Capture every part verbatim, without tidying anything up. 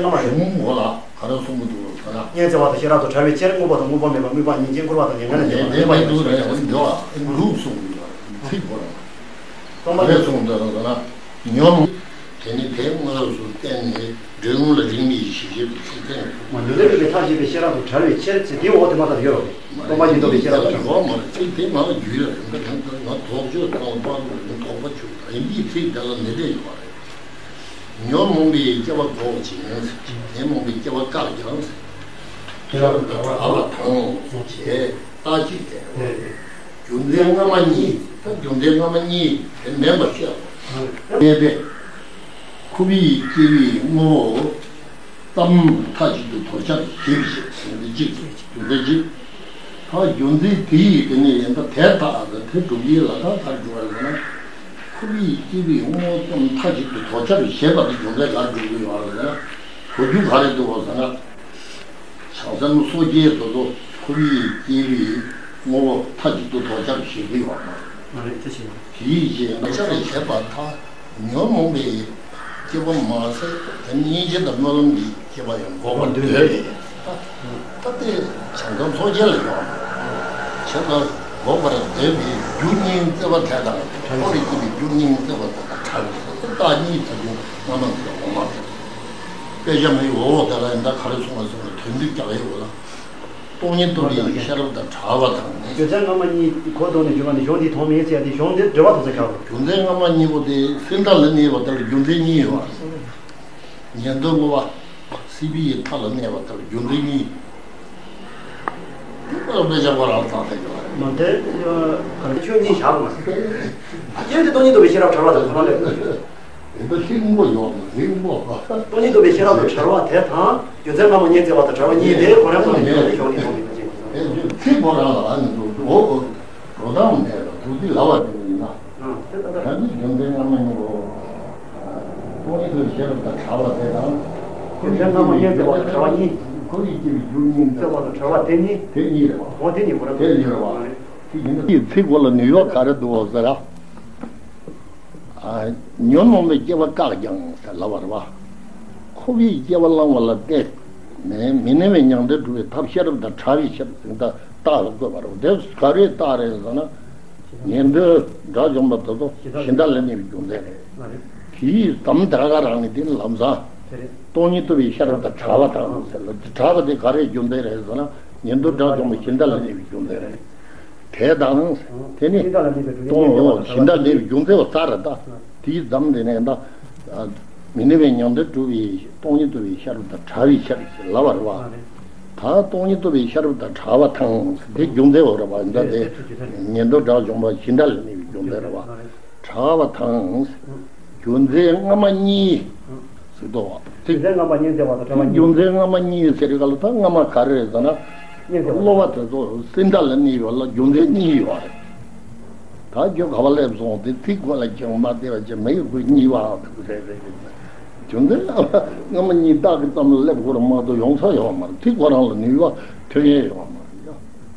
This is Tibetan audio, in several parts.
ཚན་སྔ་མ་རེད། གཞུང་ངོ་ལ་ག་རེ་གསུངས་ཀྱི་འདུག་ཟེར་ན། སྔོན་བྱས་པ་དང་ཤེས་རབ་ཏུ་བྲལ་བའི་ཕྱིར། དངོས་པོ་དང་དངོས་པོ་མེད་པ། དངོས་པ་ཉིད་ཅན། སྐུར་བ་དང་ཉེར་ལྔ་ལས་འདས་པ་ལ། ངེས་པའི་འདུག་རེད། འདུག་ཨ། འདུག་གསུངས་ཡོད་རེད། ཚིག་གོ་ར། སྟོང་པ་ཉིད། ག་རེ་གསུངས་འདུག་ཟེར་ན། ཉོན། དེ་ནི་དེ་དངོས་སུ་བསྟན་ནས་འབྲས་བུ་ལ་རིགས་མི་ཡི་གཞི་ཤེས་ཀྱི་ཚིག་ཚན། མ་ལུས་ལས་གྲུབ་པའི་མཐའ་ཞེས་པའི་ཤེས་རབ་ཏུ་བྲལ་བའི་ཕྱིར་ཟེར། དེའི་འོག་དེ་མ་ལྟར་ཡོད་རེད། སྟོང་པ་ཉིད་རྟོགས་པའི་ཤེས་རབ་ཏུ་བྲལ། ཡོད་མ་རེད། ཚིག་དེ་ང་ལ་རྒྱུས་ཡོད་རེད། ང་དོགས་གཅོད་དང་པར་དོགས་པ་ཆུ་དང་ཡིན་གྱི་ཚིག་དེ་ལ་ནི་འདྲེས་ཡོད་རེད། ཉོན་མོངས་པའི་སྐྱེ་བ་འགོག་ཅིང་། ཉོན་མོངས་པའི་སྐྱེ་བ་བཀག་ཀྱང་། ཤེས་རབ་ཏུ་བྲལ་བ་དང་ཞེས་རྟགས་གཅིག་སྟེ། རྒྱུ་མཚན་སྔ་མ་གཉིས། ད་རྒྱུ་མཚན་སྔ་མ་གཉིས་དེ་མེད་པར་བཤད་པ། གནས་པས། ཁོ་བོའི་སྐྱེ་བོའི་དངོས་པོ་ཙམ་མཐའ་གཅིག་ཏུ་དོར་བྱར་བཞེད་པའི་ཕྱིར་ཟེར་ཏེ་གཅིག་རྒྱུ་མཚན་གཅིག་ད་རྒྱུ་མཚན་དེ་ཡིས་དེ་ནས་ཡིན་ད་དེ་ལྟ་ཟེར་དེ་སྒྲུབ་ཡིག་ལ་ད་ག་རེ་སྒྲུབ་པ་རེད་ཟེར་ན། ཁོ་བོའི་སྐྱེ་བོའི་དངོས་པོ་ཙམ་མཐའ་གཅིག་ཏུ་དོར་བྱར་བཞེད་པ་དེ་རྒྱུ་མཚན་ག་རེ་སྒྲུབ་ཀྱི་ཡོད་རེད་ཟེར་ན། གོ་རྒྱུ་ག་རེ་འདུག་ཟེར་ན། བྱང་སེམས་སོ་སྐྱེའི་དོན་དུ་ཁོ་བོའི་སྐྱེ་བོའི་དངོས་པོ་མཐའ་གཅིག་ཏུ་དོར་བྱར་བཞེད་ཀྱི་ཡོད་མ་རེད། མ་རེད། དེ་བཞིན་དེའི་རྗེས་ན་ཤར་བྱེད་པ་མཐའ། ཉོན་མོངས་པའི་སྐྱེ་བ་མ་ཟད་དེ་སྙིང་རྗེ་དང་སྨོན་ལམ་གྱི་སྐྱེ་བ་ཡང་འགོག་པར་འདོད་པས། ད་ལྟའི་བྱང་སེམས་སོ་སྐྱེ་ལ་ཡོད་མ་རེད། བྱེད་པ་འགོག་པར་འདོད་པའི་རྒྱུ་གཉིས་བརྩེ་བ་དེ་དང་ཁོ་རའི་སྐྱེ་བའི་རྒྱུ་གཉིས་བརྩེ་བ་དེ་དང་བྲལ་བའི་རྟགས་གཉིས་དེ་ཚོ་སྔ་མ་ཚོ་ལ་འོང་མ་རེད། དཔེ་ཆ་མིའི་འོག་དེ་ལ་ཡིན་ད་ག་རེ་གསུངས་པ་གསུངས་ན་དོན་བསྡུས་རྒྱག་ཡོད་ལ། སྟོང་ཉིད་རྟོགས་པའི་ཤེས་རབ་དང་བྲལ་བ་དང་། རྒྱུ་མཚན་སྔ་མ་གཉིས་གོ་ལྡོག་ནས་བརྗོད་པ་ནི་གཞུང་འདིའི་དོན་མིན་ཟེར་ཏེ་གཞུང་འདིར་འགྲེལ་པ་དང་ཟེར་ཁག་རེད། རྒྱུ་མཚན་སྔ་མ་གཉིས་པོ་དེ་སེམས་མཐའ་ལ་གནས་པ་དེར་རྒྱུ་མཚན་གཉིས་ཡོད་པ་རེད། ཉན་ཐོས་སློབ་པ་སྲིད་པའི་མཐའ་ལ་གནས་པ་དེར་རྒྱུ་མཚན་གཉིས། དེ་ལ་དཔེ་ཆ་ཁོ་རང་ཚང་ཐེག་གི་བ་རེད། མ་དེ་ཆོས་གཉིས་བཞག་མ་ཟེར། ཡང་དེ་སྟོང་ཉིད་རྟོགས་པའི་ཤེས་རབ་བྲལ་བ་དང་ཐོག་མ་ལས། དེ་འདྲ་ཤེས་དགོས་ཡོད་མ་རེད་པོ། སྟོང་ཉིད་རྟོགས་པའི་ཤེས་རབ་ཏུ་བྲལ་བ་དེ་དང་། རྒྱུ་མཚན་སྔ་མ་གཉིས་བརྩེ་བ་དང་བྲལ་བ་གཉིས་དེ་ཁོ་རང་ཁོ་ནས་ཡོང་ནས་ཡོང་ནས་ཡོང་ནས་ཡོང་ནས། ཚིག་ཁོ་རང་ལ་ཨ་ནི་འགྲོ་འགྲོ་འགྲོ་སྟངས་མེད་ལ་འདུག་དེ་ལབ་པ་དེ་ཡིན་ན། ཨང་། དེ་ལྟ་ད་ནི་རྒྱུ་མཚན་སྔ་མ་གཉིས་པོ། སྟོང་ཉིད་རྟོགས་པའི་ཤེས་རབ་དང་བྲལ་བ་དེ་དང་། རྒྱུ་མཚན་སྔ་མ་གཉིས་བརྩེ་བ་དང་བྲལ་བ་གཉིས། ཁོ་བོའི་སྐྱེ་བའི་རྒྱུ་གཉིས་བརྩེ་བ་དང་བྲལ་བ་དེ་གཉིས། དེ་གཉིས་རེད་པ། འོ་དེ་གཉིས་ཁོ་རང་དེ་གཉིས་རེད་པ། དེ་ཡིན་ན་དེའི་ཚིག་གོ་ལ་ནུས་པ་ག་རེ་འདུག་ཟེར་ར། ཨ། ཉོན་མོངས་པའི་སྐྱེ་བ་བཀག་ཀྱང་ཟེར་ལབ་པ་རེད་པ། ཁོ་བོའི་སྐྱེ་བ་བླང་བ་ལ་བརྟེན་ནས་མི་གནས་པའི་མྱང་འདས་སྒྲུབ་པའི་ཐབས་ཤེས་རབ་དང་བྲལ་བའི་ཕྱིར་ཟེར་ད་རྟགས་ལ་བཀོད་པ་རེད། དེ་ག་རེའི་རྟགས་རེད་ཟེར་ན། ཉན་ཐོས་དགྲ་བཅོམ་པ་དེ་ཚོ་གཞི་མཐའ་ལ་གནས་པའི་རྒྱུ་མཚན་རེད། དེའི་དམ་དེ་ག་རང་ནི་དེ་ནི་ལམ་སང་སྟོང་ཉིད་རྟོགས་པའི་ཤེས་རབ་དང་བྲལ་བ་དང་ཟེར་ལ། བྲལ་བ་དེ་ག་རེའི་རྒྱུ་མཚན་རེད་ཟེར་ན། ཉན་ཐོས་དགྲ་བཅོམ་པ་གཞི་མཐའ་ལ་གནས་པའི་རྒྱུ་མཚན་རེད། དེ་དང་། དེ་ནི་སྟོང་གཞི་མཐའ་ལ་གནས་པའི་རྒྱུ་མཚན་བ་ད། དེའི་ཙམ་དེ་ནས་ད། མི་གནས་པའི་མྱང་འདས་སྒྲུབ་པའི་སྟོང་ཉིད་རྟོགས་པའི་ཤེས་རབ་དང་བྲལ་བའི་ཕྱིར་ལབ་པ་རེད་པ། ད་སྟོང་ཉིད་རྟོགས་པའི་ཤེས་རབ་དང་བྲལ་བ་དང་དེ་རྒྱུ་མཚན་འོ་རེད་པ། ད་དེ་ཉན་ཐོས་དགྲ་བཅོམ་པ་གཞི་མཐའ་ལ་གནས་པའི་རྒྱུ་མཚན་རེད་པ། བྲལ་བ་དང་། རྒྱུ་མཚན་སྔ་མ་གཉིས། ཟེར་དོ། རྒྱུ་མཚན་སྔ་མ་གཉིས་བརྩེ་བ་དང་བྲལ་བ་གཉིས། རྒྱུ་མཚན་སྔ་མ་གཉིས་ཟེར་ག་ལ་ད་སྔ་མ་ག་རེ་རེད་ཟེར་ན། གཉིས་བརྩེ་བ། སློབ་པ་དེ་ཚོ་སེམས་མཐའ་ལ་གནས་ཡོད་ལ་རྒྱུ་མཚན་གཉིས་ཡོད་རེད། ད་ཁྱོད་ག་པར་སླེབས་སོང་དེ་ཚིག་ཁོ་ལ་ཀྱང་མ་བདེ་བ་ཅན་མ་ཡོད་དགོས་གཉིས་པ་རེད་རེད་རེད། རྒྱུ་མཚན་སྔ་མ་གཉིས་རྟགས་ཀྱི་ཙམ་ལ་སླེབས་དགོས་ར་མ་གཏོགས་ཡོང་ས་ཡོད་མ་རེད། ཚིག་ཁོ་རང་ལ་ནུས་པ་ཐོན་ཡས་ཡོད་མ་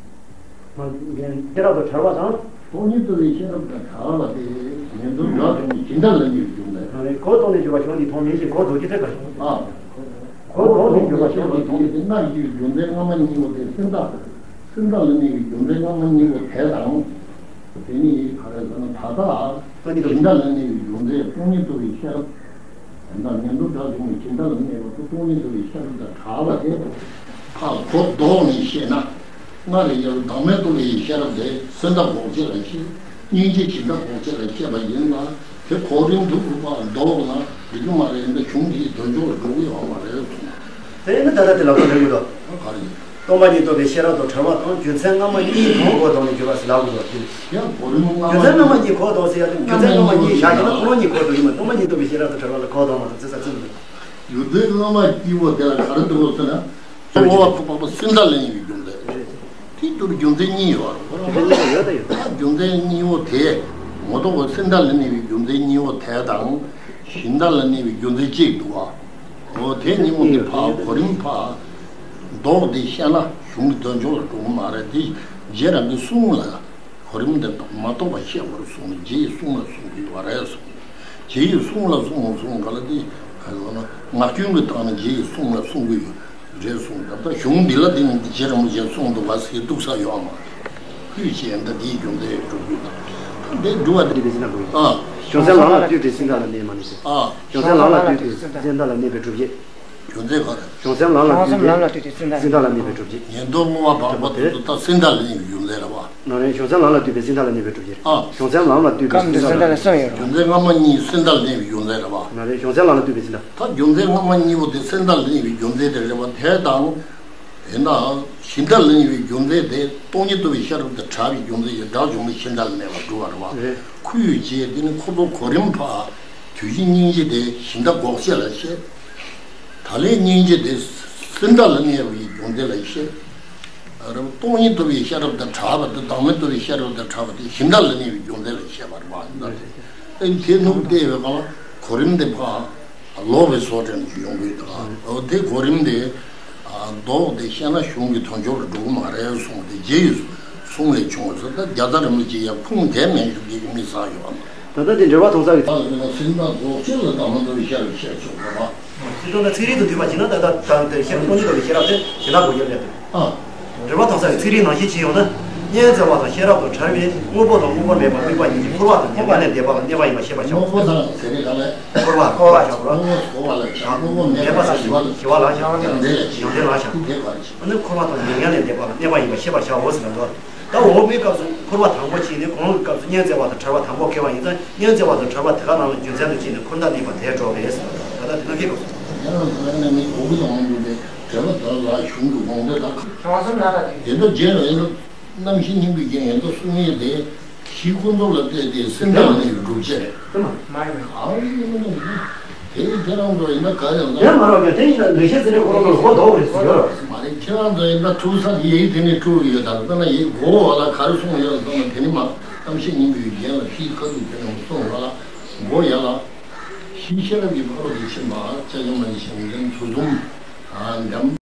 རེད། ཤེས་རབ་དང་བྲལ་བ་དང་། སྟོང་ཉིད་རྟོགས་པའི་ཤེས་རབ་དང་བྲལ་བ་དེ་ཉན་ཐོས་དགྲ་བཅོམ་པའི་གཞི་མཐའ་ལ་གནས་པའི་རྒྱུ་མཚན། གོ་ལྡོག་ནས་བརྗོད་པ་གཞུང་འདིའི་དོན་མིན་ཞེས་གོ་ལྡོག་རྒྱུ་མཚན་ག་རེ། ཨ། གོ་ལྡོག་ནས་བརྗོད་པ་གཞུང་འདིའི་དོན་མིན། སྔར་བརྗོད་པའི་རྒྱུ་མཚན་སྔ་མ་གཉིས་པོ་དེ་སེམས་མཐའ། སེམས་མཐའ་ལ་གནས་པའི་རྒྱུ་མཚན་སྔ་མ་གཉིས་པོ་དེ་དང་། དེ་ནི་ག་རེ་ཟེར་ན་ད་ལྟ་གཞི་མཐའ་ལ་གནས་པའི་རྒྱུ་མཚན་སྟོང་ཉིད་རྟོགས་པའི་ཤེས་རབ། ད་ཉན་ཐོས་དགྲ་བཅོམ་པའི་གཞི་མཐའ་ལ་གནས་པ་དེ་སྟོང་ཉིད་རྟོགས་པའི་ཤེས་རབ་དང་བྲལ་བ་དེ། ཕར་གོ་ལྡོག་ནས་བཤད་ན། སྔར་ཡང་བདག་མེད་རྟོགས་པའི་ཤེས་རབ་དེ་སེམས་མཐའ་འགོག་བྱེད་ལ་བཤད། སྙིང་རྗེ་གཞི་མཐའ་འགོག་བྱེད་ལ་བཤད་པ་ཡིན་ལ། དེ་གོ་རིམ་དུ་བཀོད་པ་ལྡོག་ན་འགྲིག་གི་མ་རེད། འདི་གཞུང་འདིའི་དོན་ཕྱོགས་ལ་འགྲོ་གི་ཡོད་མ་རེད་གསུངས། དེ་ཡིན་ན་ད་ལྟ་དེ་ལ་ག་རེ་ཡོད་དོ། ག་རེ་ཡིན། སྟོང་པ་ཉིད་རྟོགས་པའི་ཤེས་རབ་ཏུ་བྲལ་བ་དང་རྒྱུ་མཚན་སྔ་མ་གཉིས་དང་གོ་ལྡོག་ནས་བརྗོད་པ་ཟེར་ལབ་དགོས་པ་དེ། ཡང་གོ་རིམ་སྔ་མ། རྒྱུ་མཚན་སྔ་མ་གཉིས་གོ་ལྡོག་ཟེར་ཡ་དེ་རྒྱུ་མཚན་སྔ་མ་གཉིས་བཞག་བྱས་ན་ཁོ་རང་གཉིས་གོ་ལྡོག་ཡིན་པ། སྟོང་པ་ཉིད་རྟོགས་པའི་ཤེས་རབ་ཏུ་བྲལ་བ་ལ་གོ་ལྡོག་མ་གཏོགས་ཚིག་གསལ་ཚིག་མེད། རྒྱུ་མཚན་སྔ་མ་གཉིས་པོ་དེ་ལ་ག་རེ་འདུག་ཟེར་ན། སྔོན་པོ་ཐོག་པ་པོ་སེམས་མཐའ་ལ་གནས་པའི་རྒྱུ་མཚན། དེ་དུས་རྒྱུ་མཚན་གཉིས་ཡོད་རེད། རྒྱུ་མཚན་གཉིས་ཡོད་ད་ཡོད། རྒྱུ་མཚན་གཉིས་པོ་དེ་ངོ་ཐོག་པ་སེམས་མཐའ་ལ་གནས་པའི་རྒྱུ་མཚན་གཉིས་པོ་དེ་དང་གཞི་མཐའ་ལ་གནས་པའི་རྒྱུ་མཚན་གཅིག་འདུག་བ། འོ་དེ་གཉིས་པོ་དེ་ཕར་གོ་རིམ་ཕར་ལྡོག་སྟེ་བཤད་ན། གཞུང་གི་དོན་ཆོག་ལ་འགྲོ་གི་མ་རེད་དེ། རྗེ་རང་གི་གསུང་ལ་གོ་རིམ་དེ་མ་གཏོགས་པ་བཤད་དགོས་རེད་གསུངས་ནས། རྗེ་ཡི་གསུང་ལ་གསུང་གི་ཡོད་རེད་གསུངས། རྗེ་ཡི་གསུང་ལ་གསུང་གསུང་ག་ལ་དེ། ག་ལ་ན་ངག་རྒྱུན་གྱི་སྟེང་ནས་རྗེ་ཡི་གསུང་ལ་གསུང་གི་ཡོད་རེད་གསུངས། ད་ལྟ་གཞུང་འདི་ལ་དེ་ནི་རྗེ་རིན་པོ་ཆེས་གསུངས་འདུག་བ་ཟེར་འདུག་ས་ཡོད་མ་རེད། ཁུལ་བྱས་ད་དེའི་རྒྱུ་མཚན་སྒྲུབ་དགོས། ད་དེ་སྒྲུབ་པ་དེ། སྒྲུབ་པའི་སེམས་དང་སྒོས། ཨ། གཞུང་སེམས་ལམ་ལ་ལྟོས་པའི་སེམས་དག་ལ་གནས་མ་ནུས་ཟེར། ཨ། གཞུང་སེམས་ལམ་ལ་ལྟོས་པའི་སེམས་དག་ལ་གནས་པའི་སྒྲུབ་བྱེད། རྒྱུ་མཚན་ག་རེ། གཞུང་སེམས་ལམ་ལ་ལྟོས་པའི་སེམས་དག་ལ་གནས་པའི་སྒྲུབ་བྱེད། ཉན་ཐོས་སློབ་མ་འཕགས་པ་དེ་ཚོ་ད་སེམས་དག་ལ་གནས་པའི་རྒྱུ་མཚན་རེད་བ། ན་རེ། གཞུང་སེམས་ལམ་ལ་ལྟོས་པའི་སེམས་དག་ལ་གནས་པའི་སྒྲུབ་བྱེད། ཨ། གཞུང་སེམས་ལམ་ལ་ལྟོས་པའི་སེམས་དག་ལ་གནས་པའི་སྒྲུབ་བྱེད། རྒྱུ་མཚན་སྔ་མ་གཉིས་སེམས་དག་ལ་གནས་པའི་རྒྱུ་མཚན་རེད་བ། ན་རེ། གཞུང་སེམས་ལམ་ལ་ལྟོས་པའི་སེམས་དག་ད་རྒྱུ་མཚན་སྔ་མ་གཉིས་པོ་དེ་སེམས་དག་ལ་གནས་པའི་རྒྱུ་མཚན་དེ་རེད་བ། དེ་དང་། དེ་ན་གཞི་བདག་ལ་གནས་པའི་རྒྱུ་མཚན་དེ་སྟོང་ཉིད་རྟོགས་པའི་ཤེས་རབ་དང་བྲལ་བའི་རྒྱུ་མཚན་གྱིས་དགྲ་བཅོམ་པའི་གཞི་བདག་ལ་གནས་པར་གྲུབ་པ་རེད་བ། རེད། ཁུལ་བྱས་དེ་ནི་ཁོ་ཚོ་གོ་རིམ་ཕར། དུས་ཕྱིས་སྙིང་རྗེ་དེ་གཞི་བདག་འགོག་བྱེད་ལ་བཤད། ད་ལན་སྙིང་རྗེ་དེ་སེམས་དག་ལ་གནས་པའི་རྒྱུ་མཚན་ལ་བཤད། རབ་སྟོང་ཉིད་རྟོགས་པའི་ཤེས་རབ་དང་བྲལ་བ་དེ། བདག་མེད་རྟོགས་པའི་ཤེས་རབ་དང་བྲལ་བ་དེ་གཞི་བདག་ལ་གནས་པའི་རྒྱུ་མཚན་ལ་བཤད་པ་རེད་བ། ཨེ་དེ་ནུབ་བལྟས་པའི་སྒང་ལ་གོ་རིམ་དེ་ཕར་ལོག་པའི་བཟོ་འདྲ་ནས་ཡོང་གི་འདུག་ཨོ་དེ་གོ་རིམ་དེ་ལྡོག་སྟེ་བཤད་ན་གཞུང་གི་དོན་ཆོག་ལ་འགྲོ་གི་མ་རེད་གསུངས་ཏེ། རྗེ་ཡི་གསུང་ལས་བྱུང་བ་ཟེར། ད་རྒྱལ་ཚབ་རིན་པོ་ཆེ་ཡང་ཁུངས་དེ་མེད་ཞུ་མཁན་གྱི་མི་བཟང་ཡོད་པ། ད་ལྟ་དེ་འགྲེལ་པ་མཐོང་ས་གི། ད་ཡིན་ན་སེམས་དག་འགོག་བྱེད་ལ་བདག་མེད་རྟོགས་པའི་ཤེས་རབ་བཤད་ཆོག་གི་རེད་བ། སྤྱིར་བཏང་ན་ཚིག་རིས་དང་མཐུན་པ་བྱས་ན་ད་ལྟ་ད་ལྟའི་ཤེས་རབ་སྟོང་ཉིད་རྟོགས་པའི་ཤེས་རབ་དེ་གཞི་བདག་འགོག་བྱེད་རེད་འདུག་ཨ། འགྲེལ་པ་མཐོང་ས་ཀྱི་ཚིག་རིས་ནང་བཞིན་བྱས་ཡོང་ན། གཉེན་བཙལ་བ་དང་ཤེས་རབ་དང་བྲལ་བའི་དངོས་པོ་དང་དངོས་པོ་མེད་པ་དམིགས་པ་གཉིས་ཀྱིས་འཁོར་བ་དང་མྱ་ངན་ལས་འདས་པ་ལ་གནས་པ་ཡིན་པར་ཤེས་པར་བྱའོ། དངོས་པོ་དང་ཟེར་རེད་ག་ལས། འཁོར་བ། འཁོར་བ་བྱ་བ། དངོས་པོ་བྱ་བ་ལ་བྱ། དངོས་པོ་མེད་པ་ལ་ཞི་བ་ལ་བྱ། ཞི་བ་ལ་བྱ། ཡང་དེ་ལ་བྱ། ཡང་དེ་ལ་བྱ། དེ་ག་རེ་བྱེད། ཨ་ནི་འཁོར་བ་དང་མྱ་ངན་ལས་འདས་པ་ལ་གནས་པ་ཡིན་པར་ཤེས་པར་བྱའོ་ཟེར་ལ་འདུག་ད་འོག་མའི་སྐབས་སུ་འཁོར་བ་དང་པོ་བྱས་ནས་གོང་གི་སྐབས་སུ་གཉེན་བཙལ་བ་དང་བྲལ་བ་དང་པོ་སྐྱེ་བ་ཡིན་ཙང་། གཉེན་བཙལ་བ་དང་བྲལ་བ་དེ་ག་རང་ལ་རྒྱུ་མཚན་དུ་བྱས་ནས་འཁོར་འདས་གནས་པ་དེ་འགྲོ་བས་ཟེར། ད་ལྟ་དེ་ན་ཁེགས་པ་སོང་། ཡང་ན་ནི་འོག་གི་དང་འདུག་པས་དྲན་པ་དག་ལ་གཞུང་གི་དགོངས་དོན་དག་ཁ། བྱང་སེམས་ལ་ལྟོས་ཏེ། ཡོན་ཏན་རྒྱན་ལ་ཡོན་ཏན་རྣམ་བཞི་སྙིང་པོའི་རྒྱན་ཡོན་ཏན་གསུང་ཡས་དེ། གཞི་ཀུན་རྫོབ་ལ་ལྟོས་ཏེ་སེམས་ཙམ་ནས་སྒྲུབ་བྱེད་རེད། དེ་མ་མ་ཡིན་པ། གང་ཡིན་མིན་ནམ་དེ་དེ་རང་ཚོ་ཡིན་ན་ག་ཡང་དེ་མ་རོགས་ཀྱང་དེ་ཡིན་ན་ལེགས་བཤད་ཟེར་ནས་ཁོ་རང་ཚོ་གོ་ལྡོག་རེད་ཟེར་ཡོད་རེད། མ་རེད། ཁྱེད་རང་ཚོ་ཡིན་ན་ཐུག་ས་ཡིག་དེ་ནས་དཀྲུག་ཡོད། ད་ལྟ་ན་ཡིག་མགོ་བོ་ལ་ག་རེ་གསུངས་ཡོད་གསུངས་ན་དེ་ནི་མ་རྣམ་བཤད་སྙིང་པོའི་རྒྱན་ལ་ཕྱིའི་ཁ་ཐུག་དེ་ནས་གསུངས་པ་ལ་མགོ་ཡ་ལ། གཞི་ཤེས་རབ་ཀྱི་ཕ་རོལ་ཏུ་ཕྱིན་པ་ལྕགས་ཀྱུ་མ་ནི་བཞིན་ལྡན་ཚུལ་གསུམ་འདམ།